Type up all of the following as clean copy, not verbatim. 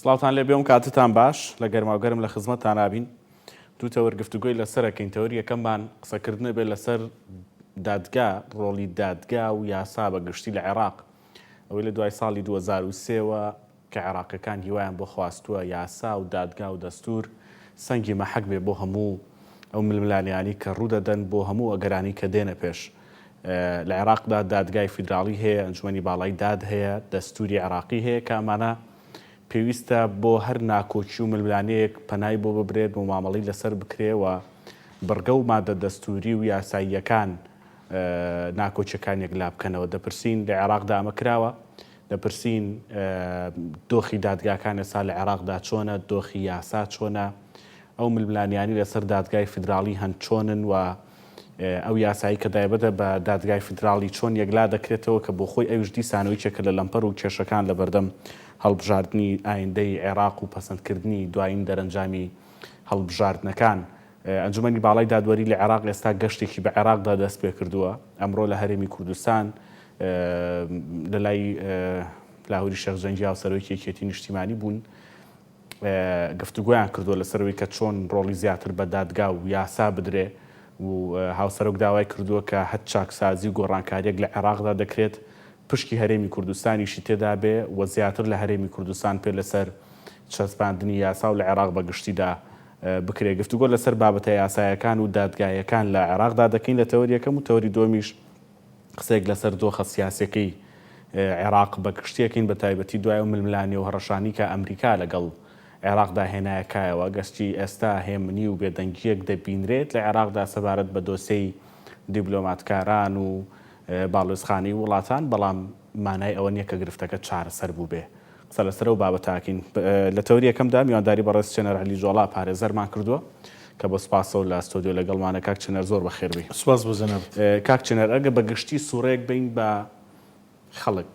سڵاوتان لێ بێ و کاتتان باش لە گەرماوگەرم لە خزمەتتان ئابین دوو تەوەر گفتوگۆی لەسەر ئەکەین تەوەری یەکەممان قسەکردنە بێ لەسەر دادگا ڕۆڵی دادگا و یاسا بە گشتی لە عێراق ئەوەی لە دوای ساڵی 2003 وە کە عێراقیەکان هیوایان بۆ خواستووە یاسا و دادگا و دەستوور سەنگی مەحەک بێ بۆ هەموو ئەو ململانێیانەی کە ڕوودەدەن بۆ هەموو ئەگەرانەی کە دێنە پێش. لە عێراقدا دادگای فیدراڵی هەیە، ئەنجومەنی باڵای داد هەیە، دەستووری عێراقی هەیە کە ئەمانە پێویستە بۆ هەر ناکۆکی و ململانێیەک پەنای بۆ ببرێت و مامەڵەی لەسەر بکرێ و بڕگە و مادە دەستووری و یاساییەکان ناکۆکیەکان یەکلا بکەنەوە. دەپرسین لە عێراقدا ئەمە کراوە؟ دەپرسین دۆخی دادگاکان ئێستا لە عێراقدا چۆنە؟ دۆخی یاسا چۆنە؟ ئەو ململانێیانەی لەسەر دادگای فیدراڵی هەن چۆنن و ئەو یاسایی کە دایبەتە بە دادگای فیدراڵی چۆن یەکلا دەکرێتەوە کە بۆ خۆی ئەویش دیسانەوە یەکێکە لە لەمپەر و کێشەکان لە بەردەم هەڵبژاردنی ئایندەی عێراق و پەسەندکردنی دوایین دەرەنجامی هەڵبژاردنەکان. ئەنجومەنی باڵای دادوەری لە عێراق ئێستا گەشتێکی بە عێراقدا دەستپێکردووە، ئەمڕۆ لە هەرێمی کوردستان لە لای لاهوری شێخ جەنگی هاوسەرۆکی یەکێتی نیشتیمانی بوون، گفتوگۆیان کردووە لەسەر ئەوەی کە چۆن ڕۆڵی زیاتر بە دادگا و یاسا بدرێ و هاوسەرۆک داوای کردووە کە هەر چاکسازی و گۆڕانکارییەک لە عێراقدا دەکرێت پشکی هەرێمی کوردستانیشی تێدا بێ و زیاتر لە هەرێمی کوردستان پێ لەسەر چەسپاندنی یاسا و لە عێراق بە گشتیدا بکرێ. گفتوگۆ لەسەر بابەتە یاسایەکان و دادگایەکان لە عێراقدا دەکەین لە تەوەری یەکەم و تەوەری دووەمیش قسەیەک لەسەر دۆخە سیاسیەکەی عێراق بە گشتی ئەکەین بە تایبەتی دوای ئەو ململانێ و هەڕەشانەی کە ئەمریکا لەگەڵ عێراقدا هێنایە کایەوە گەرچی ئێستا هێمنی و بێدەنگییەک دەبینرێت لە عێراقدا سەبارەت بە دۆسێی دیبلۆماتکاران و باڵوێزخانەی وڵاتان بەڵام مانای ئەوە نییە کە گرفتەکە چارەسەر بووبێ. قسە لەسەر ئەو بابەتە ئەکەین. لە تەوەری یەکەمدا میوانداری بەڕێز چێنەر عەلی جۆڵا پارێزەرمان کردووە کە بە سوپاسەوە لە ستۆدیۆ لەگەڵمانە. کاک چێنەر زۆر بەخێر بێی. سوپاس بۆ جەنابت. کاک چێنەر ئەگەر بە گشتی سوڕێک بەین بە خەڵک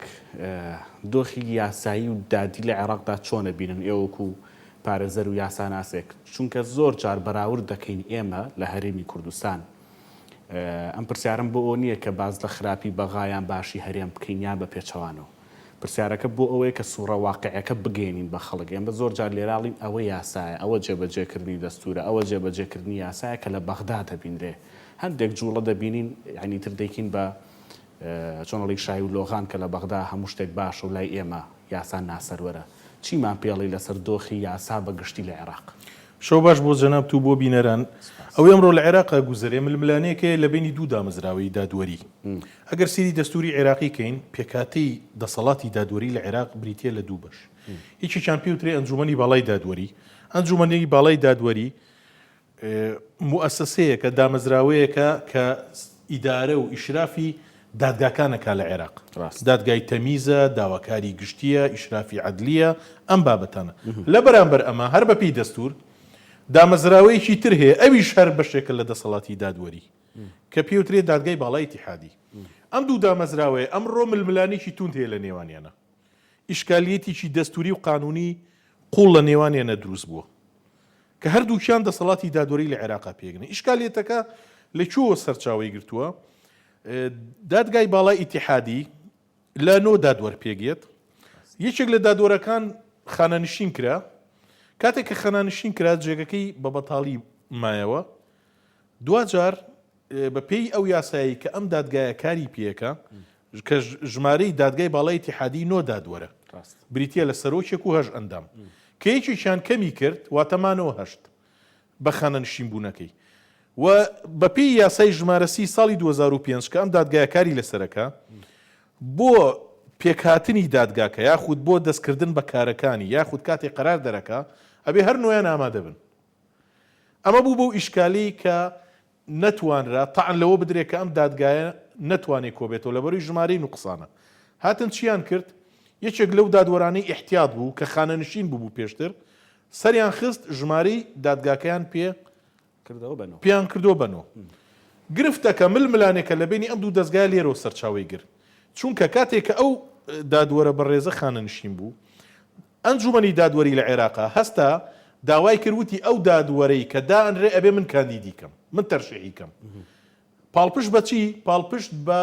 دۆخی یاسایی و دادی لە عێراقدا چۆن ئەبینن ئێوە وەکو پارێزەر و یاساناسێک؟ چونکە زۆر جار بەراورد دەکەین ئێمە لە هەرێمی کوردستان ئەم پرسیارەم بۆ ئەوە نییە کە باس لە خراپی بەغا یان باشی هەرێم بکەین یان بە پێچەوانەوە. پرسیارەکە بۆ ئەوەیە کە سوڕە واقیعەکە بگەیەنین بە خەڵک. ئێمە زۆر جار لێرە ئەڵێین ئەوە یاسایە، ئەوە جێبەجێکردنی دەستوورە، ئەوە جێبەجێکردنی یاسایە کە لە بەغدا دەبینرێ. هەندێک جووڵە دەبینین یانی تر دەیکەین بە چۆن ئەڵێی شای و لۆغان کە لە بەغدا هەموو شتێک باشە و لای ئێمە یاسا ناسەروەرە. چیمان پێ ئەڵێی لەسەر دۆخی یاسا بە گشتی لە عێراق؟ شەو باش بۆ جەنابت و بۆ بینەران. ئەوەی ئەمڕۆ لە عێراقا گوزەرێ ململانێیەک هەیە لە بەینی دوو دامەزراوەی دادوەری. ئەگەر سەیری دەستووری عێراقی کەین، پێکهاتەی دەسەڵاتی دادوەری لە عێراق بریتییە لە دوو بەش. یەکێکیان پێی وترێ ئەنجوومەنی باڵای دادوەری. ئەنجوومەنی باڵای دادوەری موئەسەسەیەکە، دامەزراوەیەکە کە ئیدارە و ئیشرافی دادگاکان ئەکا لە عێراق. دادگای تەمیزە، داواکاری گشتییە، ئیشرافی عەدلییە، ئەم بابەتانە. لە بەرامبەر ئەمە، هەر بەپێی دەستوور، دامەزراوەیەکی تر هەیە، ئەویش هەر بەشێکە لە دەسەڵاتی دادوەری، کە پێوترێ دادگای باڵای ئیتیحادی. ئەم دوو دامەزراوەیە ئەمڕۆ ململانێکی توند هەیە لە نێوانیانا. ئیشکالیەتێکی دەستووری و قانوونی قووڵ لە نێوانیانا دروست بووە. کە هەردووکیان دەسەڵاتی دادوەری لە عێراقا پێکدێن. ئیشکالیەتەکە لە کوێوە سەرچاوەی گرتووە؟ دادگای باڵای ئیتیحادی لە نۆ دادوەر پێکدێت. یەکێک لە دادوەرەکان خانەنشین کرا. کاتێک کە خانەنشین کرا جێگەکەی بە بەتاڵی مایەوە. دواجار بە پێی ئەو یاسایەی کە ئەم دادگایە کاری پێکە کە ژمارەی دادگای باڵای ئیتیحادی نۆ دادوەرە بریتە لە سەرۆکێک و هەش ئەندام کە یەکێکیان کەمی کرد واتە مانەوە هەشت بە خانەنشین بوونەکەی و بەپێی یاسای ژمارە سی ساڵی 2005 کە ئەم دادگایە کاری لەسەرەکە بۆ پێکهاتنی دادگاکە یاخود بۆ دەستکردن بە کارەکانی یاخود کاتێک قەرار دەرەکە ئەبێ هەر نۆیان ئامادە بن ئەمە بوو بەو ئیشکالەی کە نەتوانرا تەعن لەوە بدرێت کە ئەم دادگایە نەتوانێت کۆبێتەوە لەبەروی ژمارەی نوقسانە. هاتن چیان کرد؟ یەکێک لەو دادوەرانەی ئیحتیات بوو کە خانەنشین ببوو پێشتر، سەریان خست ژمارەی دادگاکەیان پێ کردەوە بە نۆ. پێیان کردووە بە نۆ. گرفتەکە، ململانێکە لە بەینی ئەم دوو دەزگایە لێرەوە سەرچاوەی گرت. چونکە کاتێک کە ئەو دادوەرە بەڕێزە خانەنشین بوو، ئەنجومەنی دادوەری لە عێراقا هەستا داوای کرد وتی ئەو دادوەرەی کە دائەنرێ ئەبێ من کاندیدی کەم، من تەرشیحی کەم. پاڵپشت بە چی؟ پاڵپشت بە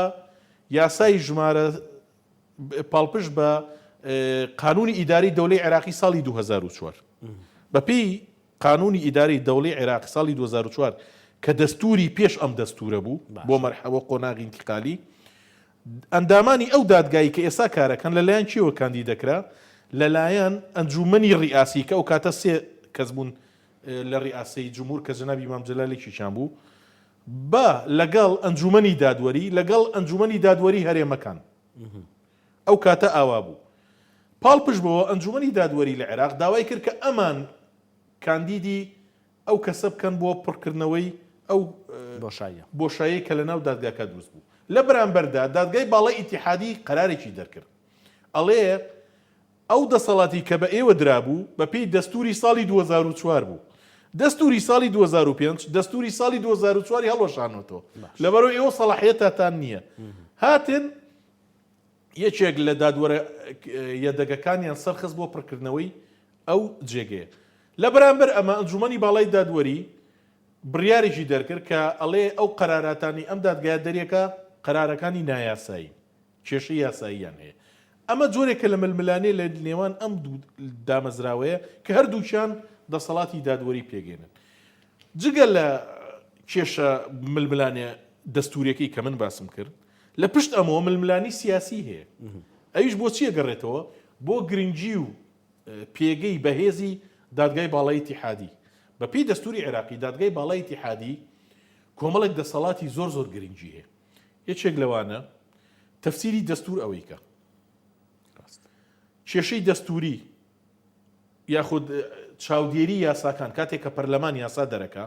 یاسای ژمارە پاڵپشت بە. قانونی ئیداری دەولەی عێراقی ساڵی 2004 بەپێی قانونی ئیداری دەوڵی عێراقی ساڵی 2004 کە دەستوری پێش ئەم دەستورە بوو بۆ مەرحەوە قۆناغی انتقالی ئەندامانی ئەو دادگایی کە ئێستا کارەکەن لەلایەن کێوە کاندید دەکرا؟ لەلایەن ئەنجوومەنی ڕیئاسی کە ئەو کاتە سێ کەس بوون لە ڕیئاسەی جمهور کە جەنابی مام جەلال یەکێکیان بوو بە لەگەڵ ئەنجوومەنی دادوەری لەگەڵ ئەنجوومەنی دادوەری هەرێمەکان ئەو کاتە ئاوا بوو. پاڵپشت بەوە ئەنجوومەنی دادوەری لە عێراق داوای کرد کە ئەمان کاندیدی ئەو کەسە بکەن بۆ پڕکردنەوەی ئەو بۆشاییە. بۆشاییەی کە لەناو دادگاکە دروست بوو. لە بەرامبەردا دادگای باڵای ئیتیحادی قەرارێکی دەرکرد ئەڵێ ئەو دەسەڵاتی کە بە ئێوە درابوو بە پێی دەستووری ساڵی 2004 بوو. دەستووری ساڵی 2005 دەستووری ساڵی 2004 ی هەڵوەشانۆتەوە. لەبەرئەوەی ئێوە سەڵاحیەتتان نییە. هاتن یەکێک لە دادوەرە یەدەگەکانیان سەرخست بۆ پڕکردنەوەی ئەو جێگەیە. لە بەرامبەر ئەمە ئەنجومەنی باڵای دادوەری بڕیارێکی دەرکرد کە ئەڵێ ئەو قەراراتانەی ئەم دادگایە دەریەکا قەرارەکانی نایاسایین، کێشەی یاساییان هەیە. ئەمە جۆرێکە لە ململانێ لە نێوان ئەم دوو دامەزراوەیە کە هەردووکیان دەسەڵاتی دادوەری پێگەێنن. جگە لە کێشە ململانێ دەستوریەکەی کە من باسم کرد، لە پشت ئەمەوە ململانی سیاسی هەیە. ئەویش بۆچی ئەگەڕێتەوە؟ بۆ گرنگی و پێگەی بەهێزی دادگای باڵای ئیتیحادی. بە پێی دەستووری عێراقی دادگای باڵای ئیتیحادی کۆمەڵێک دەسەڵاتی زۆر زۆر گرنگی هەیە. یەکێک لەوانە تەفسیری دەستوور ئەوەی کە کێشەی دەستووری یاخود چاودێری یاساکان کاتێک کە پەرلەمان یاسا دەرەکا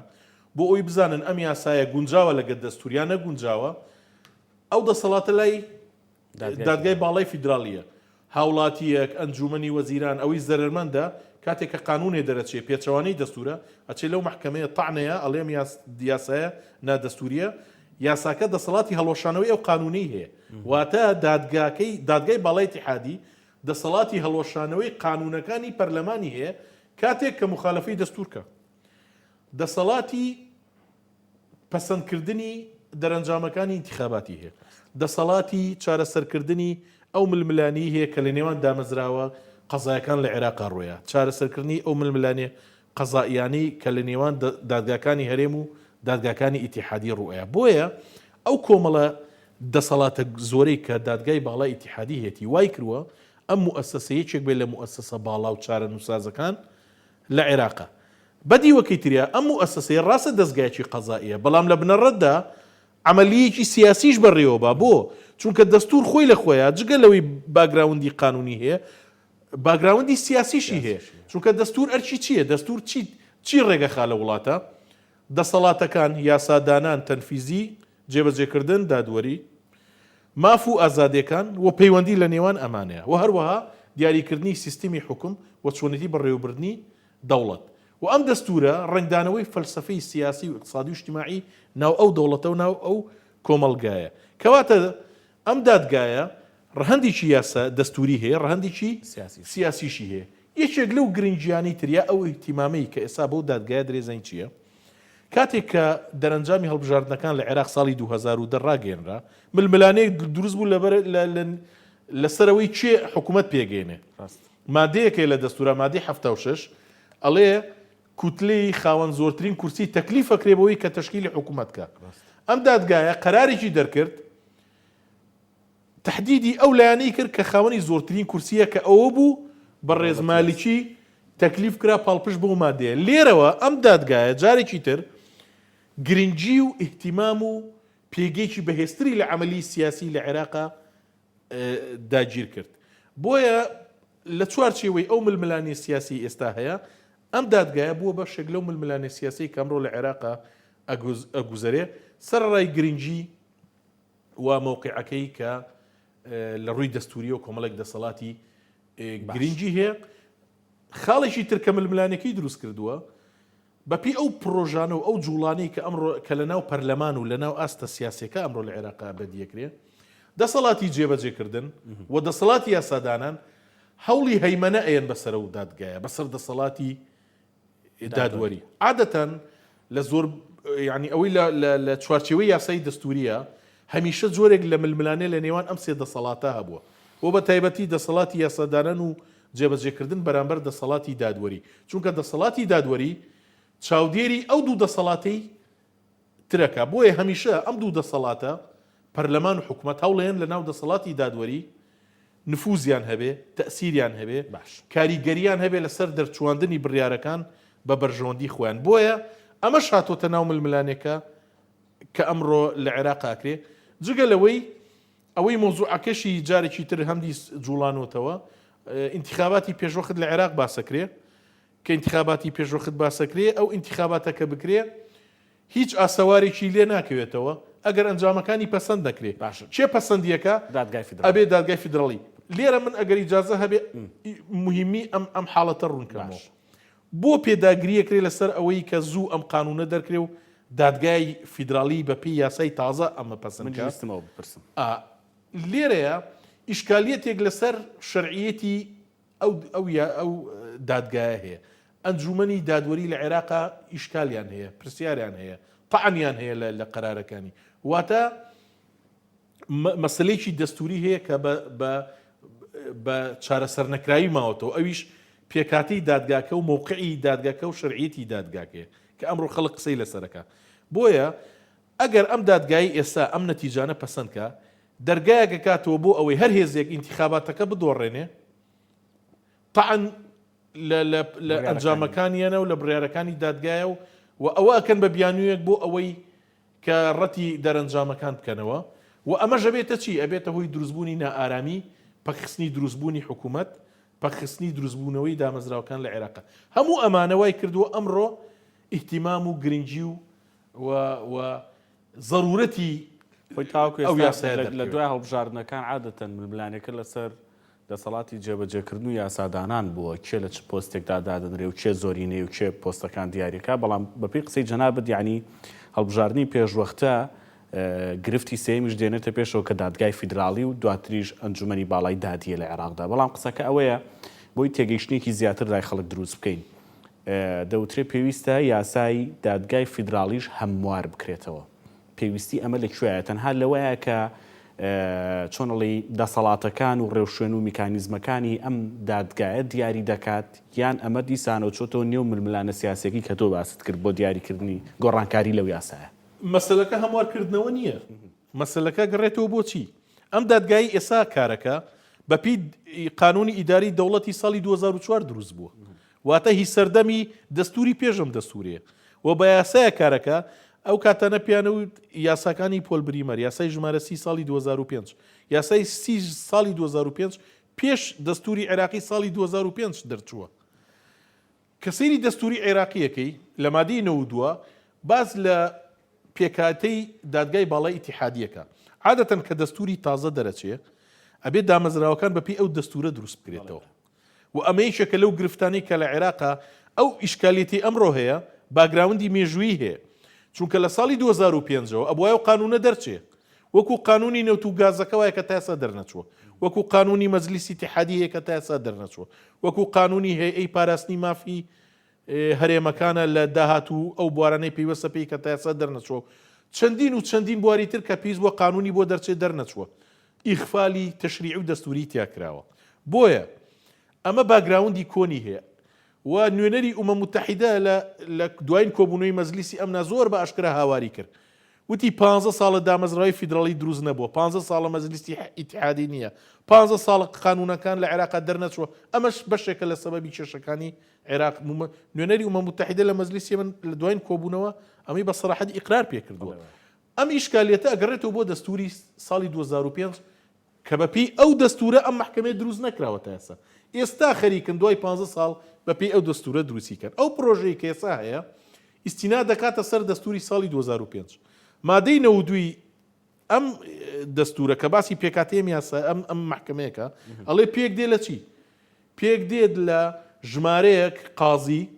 بۆ ئەوی بزانن ئەم یاسایە گونجاوە لەگەر دەستور یا نەگونجاوە ئەو دەسەڵاتە لای دادگای باڵای فیدراڵییە. هاوڵاتییەک، ئەنجوومەنی وەزیران، ئەوەی زەرەرمەندە، کاتێک کە قانوونێ دەرەچێ پێچەوانەی دەستوورە، ئەچێ لەو مەحکەمەیە تەعنەیە، ئەڵێ ئەم یاسایە نادەستوورییە، یاساکە دەسەڵاتی هەڵوەشانەوەی ئەو قانوونەی هەیە. واتە دادگاکەی، دادگای باڵای ئیتیحادی دەسەڵاتی هەڵوەشانەوەی قانوونەکانی پەرلەمانی هەیە کاتێک کە موخالەفەی دەستوور کا. دەسەڵاتی. پەسەندکردنی دەرەنجامەکانی ئینتیخاباتی هەیە، دەسەڵاتی چارەسەرکردنی ئەو ململانێی هەیە کە لە نێوان دامەزراوە قەزایەکان لە عێراقا ڕوویا، چارەسەرکردنی ئەو ململانێ قەزائیانەی کە لە نێوان دادگاکانی هەرێم و دادگاکانی ئیتیحادی ڕووئەیا. بۆیە ئەو کۆمەڵە دەسەڵاتە زۆرەی کە دادگای باڵای ئیتیحادی هەیەتی وای کرووە ئەم موئەسەسە یەکێک بێت لە موئەسەسە باڵا و چارەنووسسازەکان لە عێراقا. بە دیوەکەی تریا ئەم موئەسەسەیە ڕاستە دەزگایەکی قەزائیە بەڵام لە بنەڕەتدا عەمەلیەکی سیاسیش بەڕێوە با بۆ؟ چونکە دەستور خۆی لە خۆیا جگە لەوەی background ی قانونی هەیە background ی سیاسیشی هەیە چونکە دەستور ئەرکی چییە دەستور چی چی ڕێگەخا لە وڵاتە دەسەڵاتەکان یاسادانان تەنفیزی جێبەجێکردن دادوەری ماف و ئازادیەکان و پەیوەندی لە نێوان ئەمانەیە و هەروەها دیاریکردنی سیستمی حوکم و چۆنێتی بەڕێوەبردنی دەوڵەت و ئەم دەستوورە ڕەنگدانەوەی فەلسەفەی سیاسی و ئیقتسادی و ئیجتیماعی ناو ئەو دەوڵەتە و ناو ئەو کۆمەڵگایە. کەواتە ئەم دادگایە ڕەهەندێکی یاسا دەستووری هەیە، ڕەهەندێکی سیاسیشی هەیە. یەکێک لەو گرنگییانەی تر یا ئەو ئیهتیمامەی کە ئێستا بەو دادگایە درێ زانی چییە؟ کاتێک کە دەرەنجامی هەڵبژاردنەکان لە عێراق ساڵی 2010 ڕاگەیەنرا، ململانێیەک دروست بوو لەبەر لەسەر ئەوەی کێ حکوومەت پێگەیەنێ. مادەیەک هەیە لە دەستورا مادەی 76 ئەڵێ کوتلەی خاوەن زۆرترین کورسی تەکلیف ئەکرێ بەوەی کە تەشکیلی حکوومەت کە. ئەم دادگایە قەرارێکی دەرکرد تەحدیدی ئەو لایەنەی کرد کە خاوەنی زۆرترین کورسییە کە ئەوە بوو بەڕێز مالکی تەکلیف کرا پاڵپشت بەو مادەیە. لێرەوە ئەم دادگایە جارێکی تر گرنگی و ئیهتیمام و پێگەیەکی بەهێزتری لە عەمەلی سیاسی لە عێراقا داگیر کرد. بۆیە لە چوارچێوەی ئەو ململانێ سیاسیەی ئێستا هەیە، ئەم دادگایە بووە بەشێک لەو ململانێ سیاسیەی کە ئەمڕۆ لە عێراقا ئەگوزەرێ، سەرەڕای گرنگی و مەوقیعەکەی کە لە ڕووی دەستووریەوە کۆمەڵێک دەسەڵاتی گرنگی هەیە. خاڵێکی تر کە ململانێکەی دروست کردووە، بەپێی ئەو پڕۆژانە و ئەو جوڵانەی کە ئەمڕۆ کە لە ناو پەرلەمان و لە ناو ئاستە سیاسیەکە ئەمڕۆ لە عێراقا بەدیەکرێ، دەسەڵاتی جێبەجێکردن و دەسەڵاتی یاسادانان هەوڵی هەیمەنە ئەیەن بەسەر ئەو دادگایە، بەسەر دەسەڵاتی دادوەری. عادەتەن لە زۆر یانی ئەوەی لە لە چوارچێوەی یاسای دەستووریە هەمیشە جۆرێک لە ململانێ لە نێوان ئەم سێ دەسەڵاتە هەبووە. و بە تایبەتی دەسەڵاتی یاسادانان و جێبەجێکردن بەرامبەر دەسەڵاتی دادوەری، چونکە دەسەڵاتی دادوەری چاودێری ئەو دوو دەسەڵاتەی ترەکە، بۆیە هەمیشە ئەم دوو دەسەڵاتە، پەرلەمان و حکومەت، هەوڵەیەن لەناو دەسەڵاتی دادوەری نفوزیان هەبێ، تەئسیریان هەبێ، باش. کاریگەریان هەبێ لەسەر دەرچوواندنی بڕیارەکان بە بەرژەوەندی خۆیان. بۆیە ئەمەش هاتۆتە ناو ململانێکە کە ئەمڕۆ لە عێراق ئەکرێ. جگە لەوەی ئەوەی مەوزوعەکەشی جارێکی تر هەمدیس جوڵانۆتەوە، ئینتیخاباتی پێشوەخت لە عێراق باسەکرێ، کە ئینتیخاباتی پێشوەخت باسەکرێ، ئەو ئینتیخاباتە کە بکرێ هیچ ئاسەوارێکی لێ ناکەوێتەوە ئەگەر ئەنجامەکانی پەسەند نەکرێ. باشە. کێ پەسەندی ئەکا؟ دادگای فیدراڵی. ئەبێ دادگای فیدراڵی. لێرە من ئەگەر ئیجازە هەبێ موهیمی ئەم ئەم حاڵەتە ڕوون کەمەوە. باش. بۆ پێداگری ئەکرێ لەسەر ئەوەی کە زوو ئەم قانوونە دەرکرێ و دادگای فیدراڵی بە پێی یاسای تازە ئەمە پەسند منیش کا؟ ویستم ئەوە بپرسم. ئا لێرەیا ئیشکالیەتێک لەسەر شەرعیەتی ئەو ئەو یا ئەو دادگایە هەیە. ئەنجوومەنی دادوەری لە عێراقا ئیشکالیان هەیە، پرسیاریان هەیە، تەعنیان هەیە لە لە قەرارەکانی. واتە مەسەلەیەکی دەستووری هەیە کە بە بە بە چارەسەرنەکراوی ماوەتەوە، ئەویش پێکهاتەی دادگاکە و مەوقعی دادگاکە و شەرعیەتی دادگاکەیە کە ئەمڕۆ خەڵک قسەی لەسەر ئەکا. بۆیە ئەگەر ئەم دادگایەی ئێستا ئەم نەتیجانە پەسەند کا، دەرگایەک ئەکاتەوە بۆ ئەوەی هەر هێزێک ئینتیخاباتەکە بدۆڕێنێ، تەعن لە لە لە ئەنجامەکانیانە و لە بڕیارەکانی دادگایە و و ئەوە ئەکەن بە بیانوویەک بۆ ئەوەی کە ڕەتی دەرەنجامەکان بکەنەوە و ئەمەش ئەبێتە چی؟ ئەبێتە هۆی دروستبوونی نائارامی، پەکخستنی دروستبوونی حکوومەت، پەکخستنی دروستبوونەوەی دامەزراوەکان لە عێراق. هەموو ئەمانە وای کردووە ئەمڕۆ ئیهتیمام و گرنگی و و و زەرورەتی خۆی تاوەکو ئەو ئێستا یاسایە لە دەرکەوێت. دوای هەڵبژاردنەکان عادەتەن ململانێکە لەسەر دەسەڵاتی جێبەجێکردن و یاسادانان بووە، کێ لە چ پۆستێکدا دادەنرێ و کێ زۆرینەیە و کێ پۆستەکان دیاریەکا، بەڵام بەپێی قسەی جەنابت یەعنی هەڵبژاردنی پێشوەختە گرفتی سێیەمیش دێنێتە پێشەوە کە دادگای فیدراڵی و دواتریش ئەنجومەنی باڵای دادیە لە عێراقدا، بەڵام قسەکە ئەوەیە بۆی تێگەیشتنێکی زیاتر لای خەڵک دروست بکەین دەوترێ پێویستە یاسای دادگای فیدراڵیش هەموار بکرێتەوە. پێویستی ئەمە لە کوێیە؟ تەنها لەوەیە کە چۆن ئەڵێی دەسەڵاتەکان و ڕێوشوێن و میکانیزمەکانی ئەم دادگایە دیاری دەکات یان ئەمە دیسانەوە چۆتەوە نێو ململانە سیاسیەکەی کە تۆ باست کرد بۆ دیاریکردنی گۆڕانکاری لەو یاسایە؟ مەسەلەکە هەموارکردنەوە نییە. مەسەلەکە گەڕێتەوە بۆ چی؟ ئەم دادگایەی ئێستا کارەکا بە پێی قانونی ئیداری دەوڵەتی ساڵی 2004 دروست بووە. واتە هی سەردەمی دەستوری پێش ئەم دەستورەیە و بە یاسایە کارەکا، ئەو کاتانە پێیان وت یاساکانی پۆل بریمەر، یاسای ژمارە سی ساڵی 2005، یاسای سی ساڵی 2005 پێش دەستوری عێراقی ساڵی 2005 دەرچووە. کە سەیری دەستوری عێراقی ئەکەی لە مادەی 92 باس لە پێکهاتەی دادگای باڵای ئیتیحادی ئەکا. عادەتەن کە دەستوری تازە دەرەچێ ئەبێ دامەزراوەکان بە پێی ئەو دەستورە دروست بکرێتەوە. و ئەمە یەکێکە لەو گرفتانەی کە لە عێراقا ئەو ئیشکالیەتەی ئەمڕۆ هەیە background ی مێژوویی هەیە چونکە لە ساڵی 2005 ەوە ئەبوایە ئەو قانونە دەرچێ وەکو قانونی نەوت و گازەکە وایە کە تا ئێستا دەرنەچووە وەکو قانونی مەجلیسی ئیتیحادی هەیە کە تا ئێستا دەرنەچووە وەکو قانونی هەیئەی پاراستنی مافی هەرێمەکانە لە داهات و ئەو بوارانەی پەیوەستە پێی کە تا ئێستا دەرنەچووە و چەندین و چەندین بواری تر کە پێویست بووە قانونی بۆ دەرچێت دەرنەچووە ئیغفالی تەشریعی و دەستووری تیا کراوە. بۆیە ئەمە background ی کۆنی هەیە و نوێنەری ئومەم موتەحیدە لە لە دواین کۆبوونەوەی مەجلیسی ئەمنا زۆر بە ئاشکرا هاواری کرد وتی پانزە ساڵە دامەزراوەی فیدراڵی دروست نەبووە، پانزە ساڵە مەجلیسی ئیتیحادی نییە، پانزە ساڵە قانوونەکان لە عێراقا دەرنەچووە، ئەمەش بەشێکە لە سەبەبی کێشەکانی عێراق. نوێنەری ئومەم موتەحیدە لە مەجلیسی ئەمن لە دواین کۆبوونەوە ئەمەی بە سەراحەت ئیقرار پێ کردووە. ئەم ئیشکالیەتە ئەگەڕێتەوە بۆ دەستوری ساڵی 2005 کە بە پێی ئەو دەستورە ئەم مەحکەمەیە دروست نەکراوە تا ئێستا. ئێستا خەریکن دوای پانزە ساڵ بە پێی ئەو دەستورە دروستی کەن. ئەو پرۆژەی کە ئێستا هەیە ئیستیناد دەکاتە سەر دەستوری ساڵی 2005. مادەی 92 ی ئەم دەستورە کە باسی پێکهاتەی ئەم یاسا ئەم ئەم مەحکەمەیەکە ئەڵێ پێک دێ لە چی؟ پێک دێت لە ژمارەیەک قازی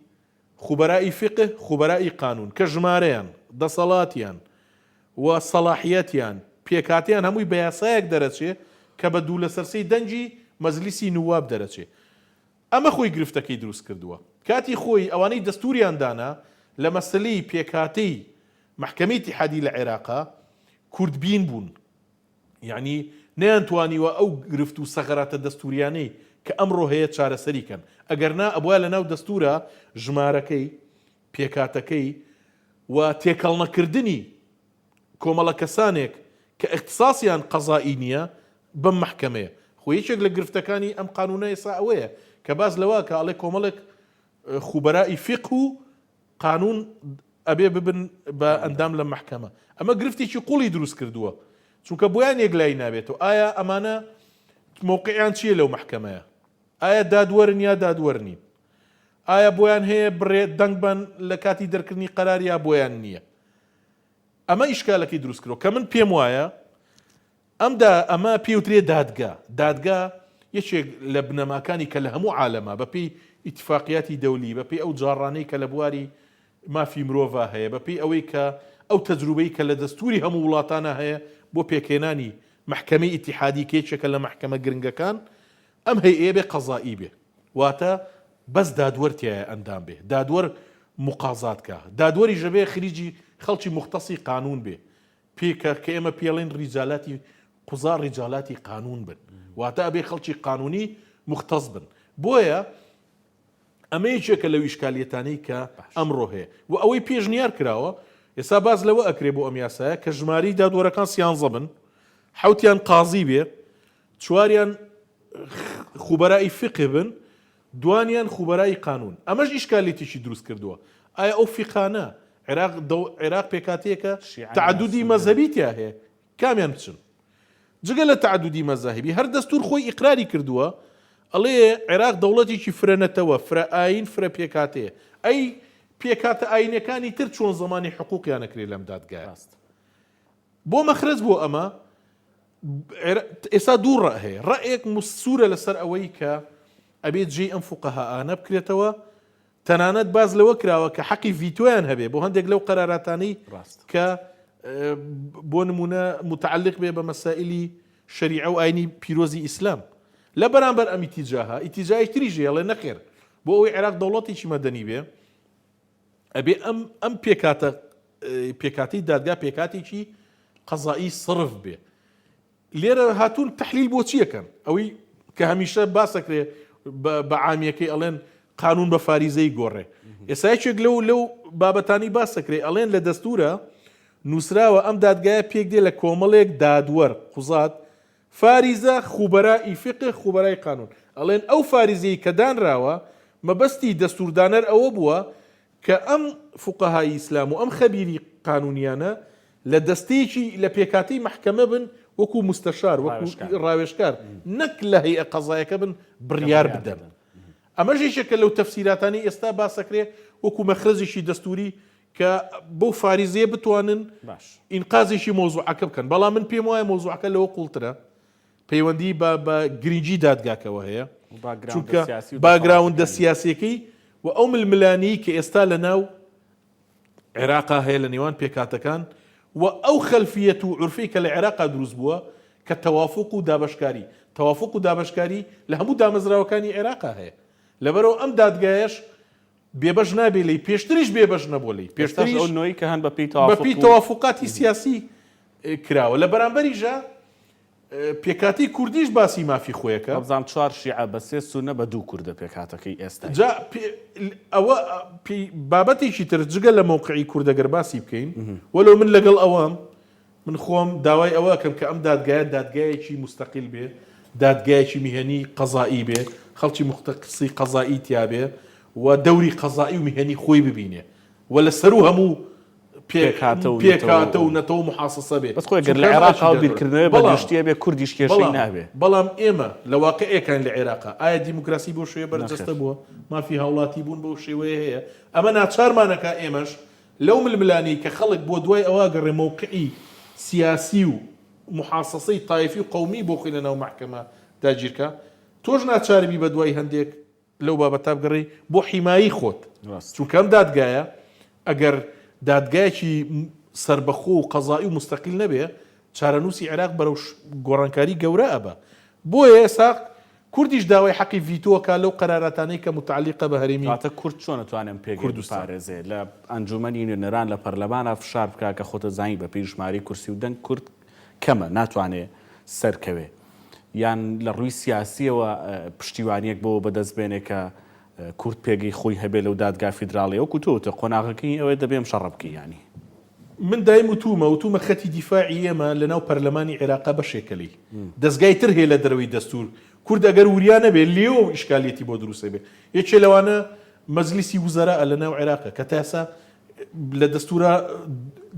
خوبەرائی فیقه، خوبەرائی قانون، کە ژمارەیان، دەسەڵاتیان و سەڵاحیەتیان، پێکهاتەیان هەمووی بە یاسایەک دەرەچێ کە بە دوو لەسەر سێی دەنگی مەجلیسی نواب دەرەچێ. ئەمە خۆی گرفتەکەی دروست کردووە. کاتی خۆی ئەوانەی دەستووریان دانا لە مەسەلەی پێکهاتەی مەحکەمەی ئیتیحادی لە عێراقا کوردبین بوون. یەعنی نەیانتوانیوە ئەو گرفت و سەغەراتە دەستوریانەی کە ئەمڕۆ هەیە چارەسەری کەن. ئەگەر نا ئەبوایە لە ناو دەستورا ژمارەکەی، پێکهاتەکەی و تێکەڵنەکردنی کۆمەڵە کەسانێک کە ئیختساسیان قەزائی نییە بەم مەحکەمەیە. خۆ یەکێک لە گرفتەکانی ئەم قانوونە ئێستا ئەوەیە کە باس لەوە ئەکا ئەڵێ کۆمەڵێک خوبەرائی فیقه و قانوون ئەبێ ببن بە ئەندام لەم مەحکەمە. ئەمە گرفتێکی قوڵی دروست کردووە. چونکە بۆیان یەکلایی نابێتەوە. ئایا ئەمانە مەوقعیان چییە لەو مەحکەمەیە؟ ئایا دادوەرن یا دادوەر نین؟ ئایا بۆیان هەیە بڕێ دەنگ بەن لە کاتی دەرکردنی قەرار یا بۆیان نییە؟ ئەمە ئیشکالەکەی دروست کردوە کە من پێم وایە ئەم دا ئەمە پێوترێ دادگا دادگا یەکێک لە بنەماکانی کە لە هەموو عالەما بە پێی ئیتفاقیاتی دەولی بە پێی ئەو جاڕانەی کە لە بواری مافی مرۆڤا هەیە بە پێی ئەوەی کە ئەو تەجروبەی کە لە دەستوری هەموو وڵاتانا هەیە بۆ پێکهێنانی مەحکەمەی ئیتیحادی کە یەکێکە لە مەحکەمە گرنگەکان ئەم هەیئەیە بێ قەزائی بێ واتە بەس دادوەر تیایە ئەندام بێ دادوەر موقازات کا دادوەریش ئەبێ خریجی خەڵکی موختەسی قانوون بێ پێ کە کە ئێمە پێڵێن ڕیجالاتی قوزا ڕیجالاتی قانوون بن واتە ئەبێ خەڵکی قانونی موختەس بن بۆیە ئەمە یەکێکە لەو ئیشکالیەتانەی کە ئەمڕۆ هەیە و ئەوەی پێشنیار کراوە ئێستا باس لەوە ئەکرێ بۆ ئەم یاسایە کە ژمارەی دادوەرەکان سیانزە بن حوتیان قازی بێ چواریان خوبەرائی فیقه بن، دوانیان خوبەرائی قانون. ئەمەش ئیشکالیەتێکی دروست کردووە. ئایا ئەو فیقانە، عێراق دەو عێراق پێکهاتەیەکە شیعە یا تەعەدودی سوننە؟ مەزهەبی تیا هەیە، کامیان بچن؟ جگە لە تەعەدودی مەزاهیبی، هەر دەستوور خۆی ئیقراری کردووە، ئەڵێ عێراق دەوڵەتێکی فرە نەتەوە، فرە ئایین، فرە پێکهاتەیە. ئەی پێکهاتە ئایینەکانی تر چۆن زەمانی حقوقیان ئەکرێ لەم دادگایە؟ ڕاستە. بۆ مەخرەج بۆ ئەمە ئێستا دوو ڕەئ هەیە، ڕەئێک سوورە لەسەر ئەوەی کە ئەبێ جێی ئەم فوقەهائانە بکرێتەوە، تەنانەت باس لەوە کراوە کە حەقی ڤیتۆیان هەبێ بۆ هەندێک لەو قەراراتانەی کە بۆ نمونە متعلق بێ بە مەسائلی شەریعە و ئاینی پیرۆزی ئیسلام. لە بەرامبەر ئەم ئیتیجاهە ئیتیجاهی تریش هەیە ئەڵێ نەخێر بۆ ئەوەی عێراق دەوڵەتێکی مەدەنی بێ ئەبێ ئەم ئەم پێکهاتە پێکهاتەی دادگا پێکهاتێکی قەزایی سڕف بێ. لێرە هاتوون تەحلیل بۆ چی ئەکەن؟ ئەوەی کە هەمیشە باسەکرێ بە عامیەکەی ئەڵێن قانون بە فاریزەی گۆڕێ. ئێستا یەکێک لەو لەو بابەتانی باسەکرێ ئەڵێن لە دەستورە نووسراوە ئەم دادگایە پێک دێ لە کۆمەڵێک دادوەر قوزات فاریزە خوبەرائی فیقه خوبەرای قانون ئەڵێن ئەو فاریزەی کە دانراوە مەبەستی دەستوردانەر ئەوە بووە کە ئەم فوقەهای ئیسلام و ئەم خەبیری قانونیانە لە دەستەیەکی لە پێکهاتەی مەحکەمە بن وەکو موستەشار وەکو ڕاوێژکار نەک لە هەیئە قەزایەکە بن بڕیار بدەن. ئەمەش یەکێکە لەو تەفسیراتانەی ئێستا باسەکرێ وەکو مەخرەجێکی دەستوری کە بەو فاریزەیە بتوانن ئینقازێکی مەوزوعەکە بکەن بەڵام من پێم وایە مەوزوعەکە لەوە قوڵترە پەیوەندی بە بە گرنگی دادگاکەوە هەیە چونکە باگراوندە سیاسیەکەی و ئەو ململانێی کە ئێستا لە ناو عێراقا هەیە لە نێوان پێکهاتەکان و ئەو خەلفیەت و عورفەی کە لە عێراقا دروست بووە کە تەوافوق و دابەشکاری تەوافوق و دابەشکاری لە هەموو دامەزراوەکانی عێراقا هەیە لەبەرەوە ئەم دادگایەش بێبەش نابێ لێی پێشتریش بێبەش نەبووە لێی پێشتریش ئەو نۆی کە هەن بە پێی توافق بە پێی تەوافقاتی سیاسی کراوە لە بەرامبەریشا پێکهاتەی کوردیش باسی مافی خۆیەکە. وابزانم چوار شیعە بە سێ سوننە بە دوو کوردە پێکهاتەکەی ئێستای. جا ئەوە بابەتێکی تر جگە لە مەوقعی کورد ئەگەر باسی بکەین وەلۆ من لەگەڵ ئەوەم من خۆم داوای ئەوە ئەکەم کە ئەم دادگایە دادگایەکی موستەقیل بێ دادگایەکی میهەنی قەزایی بێ خەڵکی موختەقسی قەزایی تیا بێ و دەوری قەزایی و میهەنی خۆی ببینێ و لە سەروو هەموو پێکهاتە و پێکهاتە و نەتەوە محاسەسە بێ. بەس خۆی گەر لە عێراقا و بیرکردنەوەی بە گشتی ئەبێ کوردیش کێشەی نابێ. بەڵام ئێمە لە واقیعێکاین لە عێراقا ئایا دیموکراسی بەو شێوەیە بەرجەستە بووە؟ مافی هاوڵاتی بوون بەو شێوەیە هەیە؟ ئەمە ناچارمان ئەکا ئێمەش لەو ململانێی کە خەڵک بۆ دوای ئەوە ئەگەڕێ مەوقعی سیاسی و محاسەسەی تایفی و قەومی بۆ خۆی لەناو مەحکەمە داگیرکا تۆش ناچاربی بە دوای هەندێک لەو بابەتە بگەڕێی بۆ حیمایی خۆت چونکە ئەم دادگایە ئەگەر دادگایەکی سەربەخۆ و قەزایی و مستەقیل نەبێ چارەنووسی عێراق بەرەو گۆڕانکاری گەورە ئەبا بۆیە ئێستا کوردیش داوای حەقی ڤیتۆ ئەکا لەو قەراراتانەی کە متعلیقە بە هەرێمی واتە کورد چۆن ئەتوانێ ئەم پێگەیە کوردستان. بپارێزێ لە ئەنجومەنی نوێنەران لە پەرلەمانا فشار بکا کە خۆت ئەزانی بە پێی ژمارەی کورسی و دەنگ کورد کەمە ناتوانێ. سەرکەوێ یان لە ڕووی سیاسیەوە پشتیوانیەک بۆ بەدەست بێنێ کە کورد پێگەی خۆی هەبێ لەو دادگا فیدراڵیە وەکو تۆ وتت قۆناغەکەی ئەوەیە دەبێ ئەم شەڕە بکەی یانی. من دایم وتومە وتومە خەتی دیفاعی ئێمە لە ناو پەرلەمانی عێراقا بەشێکە لێی دەزگای تر هەیە لە دەرەوەی دەستور کورد ئەگەر وریا نەبێ لێوە ئیشکالیەتی بۆ دروست ئەبێ یەکێ لەوانە مەجلیسی وزەرائە لە ناو عێراقە کە تا ئێستا لە دەستورا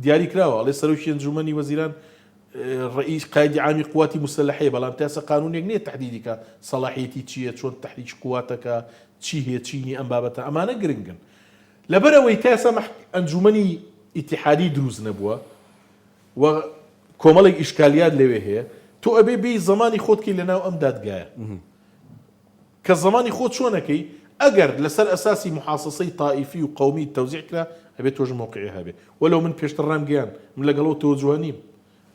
دیاری کراوە ئەڵێ سەرۆکی ئەنجومەنی وەزیران ڕئیس قایدی عامی قواتی موسەلەحەیە بەڵام تا ئێستا قانونێک نییە تەحدیدی کا سەڵاحیەتی چییە چۆن تەحریکی قواتەکە چی هەیە چی نییە ئەم بابەتە ئەمانە گرنگن لەبەر ئەوەی تا ئێستا ئەنجومەنی ئیتیحادی دروست نەبووە و کۆمەڵێک ئیشکالیات لەوێ هەیە تۆ ئەبێ بێی زەمانی خۆت کەی لەناو ئەم دادگایە کە زەمانی خۆت چۆن ئەکەی ئەگەر لەسەر ئەساسی محاسەسەی تائیفی و قەومی تەوزیع کرا ئەبێ تۆش مەوقعی هەبێ وەلەو من پێشتر ڕامگەیاند من لەگەڵ ئەو تەوەجوهە نیم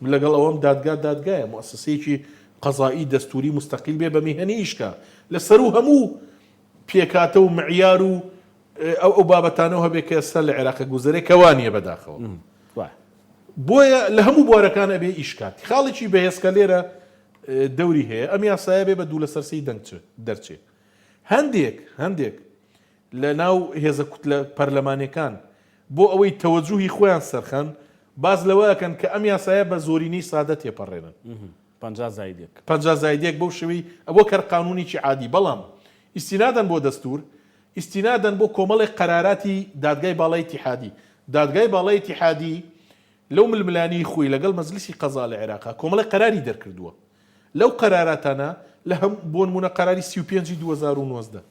من لەگەڵ ئەوەم دادگا دادگایە موئەسەسەیەکی قەزائی دەستوری موستەقیل بێ بە میهەنی ئیش کا لە سەروو هەموو پێکهاتە و معیار و ئەو ئەو بابەتانەوە هەبێ کە ئێستا لە عێراق گوزەرێ کە وا نییە بەداخەوە بۆیە لە هەموو بوارەکان ئەبێ ئیش کات خاڵێکی بەهێز کە لێرە دەوری هەیە ئەم یاسایە بێ بە دوو لەسەر سێی دەنگ دەرچێ هەندێک هەندێک لە ناو هێزە کوتلە پەرلەمانیەکان بۆ ئەوەی تەوەجوهی خۆیان سەرخەن باس لەوە ئەکەن کە ئەم یاسایە بە زۆرینەی سادە تێپەڕێنن. 50 زاید یەک. 50 زاید یەک بەو شێوەی وەک هەر قانونێکی عادی بەڵام ئیستینادەن بۆ دەستور ئیستینادەن بۆ کۆمەڵێک قەراراتی دادگای باڵای ئیتیحادی دادگای باڵای ئیتیحادی لەو ململانێی خۆی لەگەڵ مەجلیسی قەزا لە عێراقا کۆمەڵێک قەراری دەرکردووە. لەو قەراراتانە لە هەم بۆنموونە قەراری 35 ی 2019